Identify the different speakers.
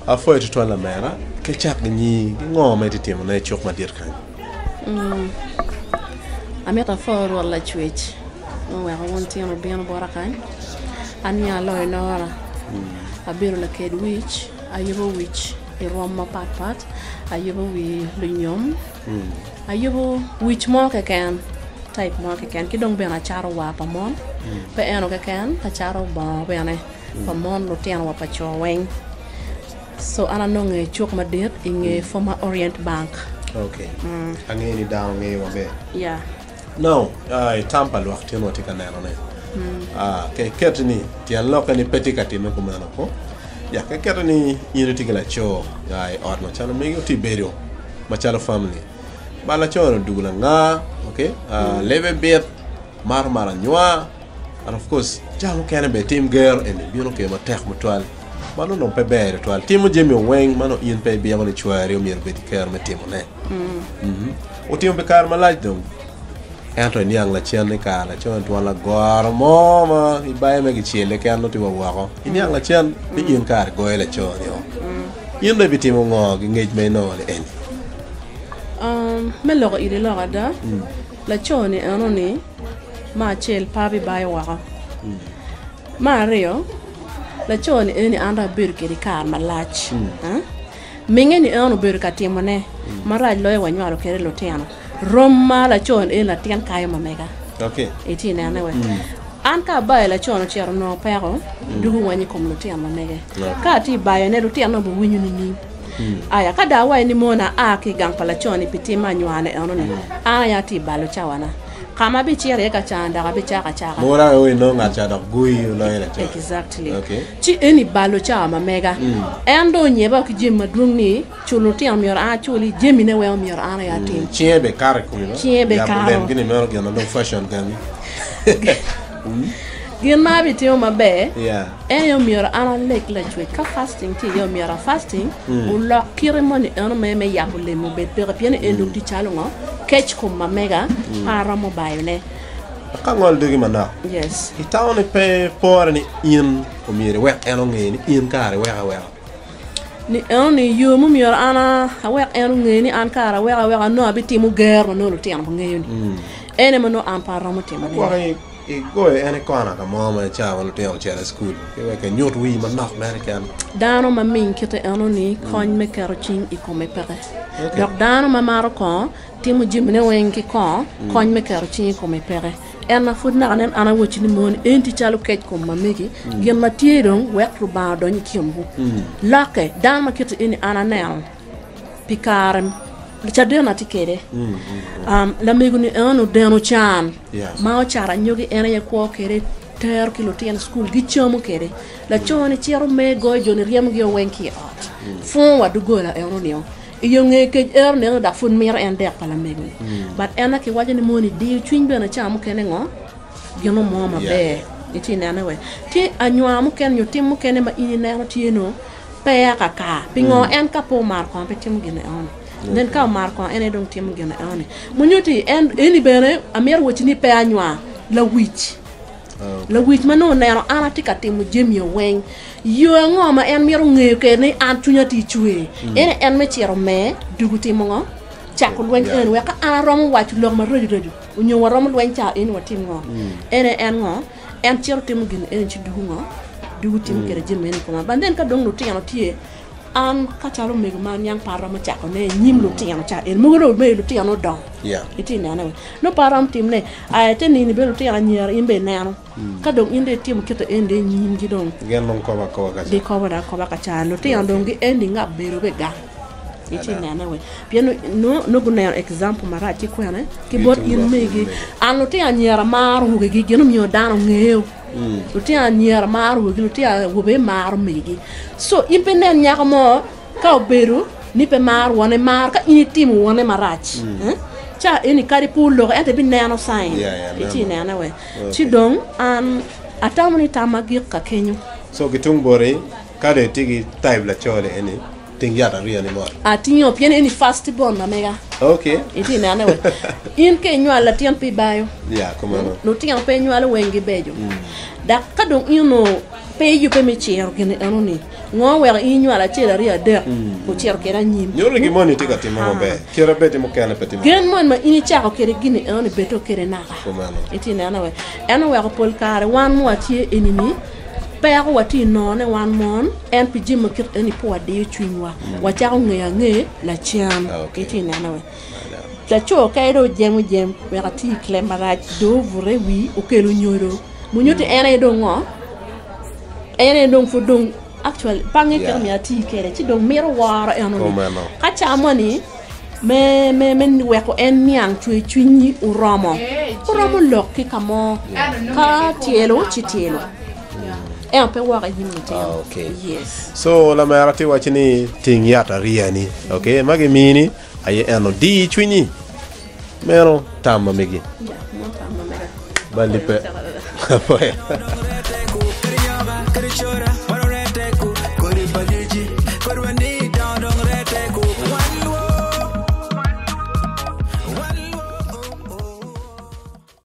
Speaker 1: Apwoyo tutwal lamera, ki cak gi nyingi, ki ngo ma itye timone i cuk madit kany?
Speaker 2: Amito apwo Rwot Lacwec ma oweko wun tyen wubino bota kany. An nyinga Aloyo Nora, abedo laked wic, ayubo wic i rwom mapatpat, ayubo wi lunyom, ayubo wic mo keken, type mo keken ki dong bene acato war pa mon, pe eno keken acato bongo bene. pa mon lutino wa pa co weng. So an anonge i cuk madit i nge former Orient Bank.
Speaker 1: Okay. Angeyo ni dano ngeyo maber.
Speaker 2: Yeah.
Speaker 1: Now, i tam pa lwak tin watye ka neno ne. Ah, ke keti ni tyen lokke ni pe tye ka timme kumeno ko. Ya, ke keti ni in itye ki laco ya i ot macalo megi otye bedo macalo family. Ba laco ni odugo langa, okay? Ah, lebe bit, maro maro anywa. And of course, ca mukene bene tim gero eni bino kelo matek matwal ma nongo dong pe ber tutwal. Timo jami weng ma nongo in pe ibyeko ni cwari omyero obed ki kero me timone. Mhm. Otimo pi kare malac dong, ento iniang lacen ni kare laco-ni twon lagoro mo ma ibaye me kicel keken nongo tye wa woko. Iniang lacen ni in kare igoyo laco-ni-o. In dong ibitimo ngo ki ngec ma inongo ni eni?
Speaker 2: Um, me loko iri lok ada, laco-ni eno-ni Me acel, pe abibayo woko. Me aryo, laco-ni eni an dong abedo kwede i kare malac. Minge-ni en obedo ka timone marac loyo wanywalo kwede lutino. Rom ma laco-ni eni latin kayo ma mega. Itye inene we? An ka abayo laco-ni ocito onongo peko, dugo weny i kom lutino ma mege. Ka atye bayone, lutino biwinyo nining? Aya, ka dong awaco ni mono aa ki i gang pa laco-ni pi tim me anywar-ni enoni, an aye atye balo cawana. Ka ma abicito iye ka can dok abicako acaka.
Speaker 1: Mura aye inongo ngat ca dok guyi oloyo laco.
Speaker 2: Exactly. Okay. Ci eni balo cawa ma mega. En dong onyeba ki jami madwong ni culo lutino myero an aculi, jamine weng omyero an aye atim.
Speaker 1: Cinge bene kato i komi no?
Speaker 2: Cinge bene
Speaker 1: Yabo
Speaker 2: kato.
Speaker 1: lem gini meno gin ma dong fashion gangi.
Speaker 2: Gin ma abitimo maber
Speaker 1: Yeah.
Speaker 2: en aye omyero an aleg Lacwec. Ka fasting tye iye omyero a fasting olok kite moni eno me me yabo lem obed peke pien ni en dong tye calo ngo kec kom ma mega pe aromo bayone.
Speaker 1: Ka ngol dogi manok,
Speaker 2: Yes.
Speaker 1: itamo ni pe pore ni in omyero iwek en onge ni in kare iweko aweka?
Speaker 2: Ni eno ni yo ma omyero an awek en onge ni an kare aweko aweka nongo abitimo ger ma nongo lutino gungeyo ni en aye ma nongo an pe aromo timone.
Speaker 1: Gwok igoyo en i kona ka mo ma ca ma lutino ocito i cukul ki wek enyut wii manok mere keken.
Speaker 2: Dano ma ming kite eno ni kony me keto cing i kome peke. Dok dano ma maro kongo timo jamine weng ki kongo, kony me keto cing i kome peke. En ma pud naka nen an awacci ni moni en tye calo kec kom ma megi, gin ma tye dong wek Lubanga odony i kinwu. Lokke, dano ma kite eni an aneno pi kare caden atye kwede. Lamego ni eno odeno can ma ocato anyogi en aye kwo kwede tero ki lutino i cukul gicamo kwede. Laco ni cito me goyo jo ni ryemogi o weng ki i ot. Pwongo wa doggola eno nio. I yo nge kec ero neno dok pud mito en dek pa lamego ni. But en aye kiwaco ni moni diyo cwiny bene ca mukene ngo gino mo maber. Itye inene we. Tye anywar mukene nyo tim mukene ma in ineno tye no peya kakar. Pingo en ka pe omaro kongo pe timo gin eno ni. Then ka omaro kongo en aye dong timo gin eno ni. Munyuti en eni bene amito wacci ni pe anywar lawic. Lawic ma nongo oneno an atye ka timo jami weng, yo ango ma en mito ngeyo kwede ni an cwinya tye cwer? En aye en me cito me dugo timo ngo? Cako lweny eni wek ka an aromo waco lok maraco raco onyo waromo lweny ca eni watim ngo? En aye en ngo? En cito timo gin eni ci dugo ngo? Dugo timo kwede jami eni i koma. But then ka dong lutino tye, An ka calo omego ma aniang pe aromo cako ne i nyim lutino ca eni mogo dong omedo lutino odongo itye inene we nongo pe aromo timo ne aya ite nini bene lutino anyira in bene ineno ka dong in dong itimo kite eni dong i nyimgi dong
Speaker 1: Gin dong kobo akoba ka ca.
Speaker 2: gikobo dong akoba ka ca lutino dong gi eni ngap bedo be gang itye inene we pien nongo nongo guneno example marac ki kwene ki bot in megi an lutino anyira maro wogigi gin omiyo dano ngeyo. Lutino anyira maro wegi, lutino awobe maro megi. So in pe inen nyako mo ka obedo ni pe maro wone, maro ka in itimo wone marac. Eh? Ca eni kadi pe oloko ento ibineno sign.
Speaker 1: Yeah, yeah,
Speaker 2: Itye
Speaker 1: neno.
Speaker 2: inene we.
Speaker 1: Okay.
Speaker 2: Ci dong an atamo ni tamma gik ka kenyo.
Speaker 1: So ki tung boti, ka dong itye ki type laco ni eni, Ting yat ariya ni mot.
Speaker 2: Atingo pien eni first born ma mega.
Speaker 1: Okay.
Speaker 2: Itye inene we. In ka inywalo latin pe ibayo.
Speaker 1: Yeah, kumeno.
Speaker 2: Lutino pe inywalo weng gibeco. Dok ka dong in onongo. Pe iyubbe me ciro gin enoni. Ngo weko in inywalo acel, aryo, adek, ocito kwede anyim?
Speaker 1: Nyuto ni gin moni tye ka timme maber, kite bed ni mukene pe tye maber.
Speaker 2: Gen moni ma in icako kwede gin enoni bedo kwede naka.
Speaker 1: Kumeno.
Speaker 2: Itye neno we? En oweko pol kare wan ma watye enini, peko watye nonone wan mon, en pi jami ma kit eni pe wadiyo cwinywa. Wacako ngeyo ange lacen.
Speaker 1: Okay.
Speaker 2: Itye neno we? Laco ka dong ojemo jem wek ati i leb marac dong obute i wi okelo nyodo munyuto ni en aye dong ngo en aye dong pud dong actually pange kit myero ati kwede ci dong mito woro eno ni ka ca moni me me me weko en niang cwer cwinyi oromo oromo lok ki ka mo ka tyelo ci tyelo ento pe woko i nyim lutino yes.
Speaker 1: So lamera tye waco ni ting yat ariya-ni okay ma gimini Aye en odiyi cwinyi. Meno tam ma megi. Balli pe. Apoya.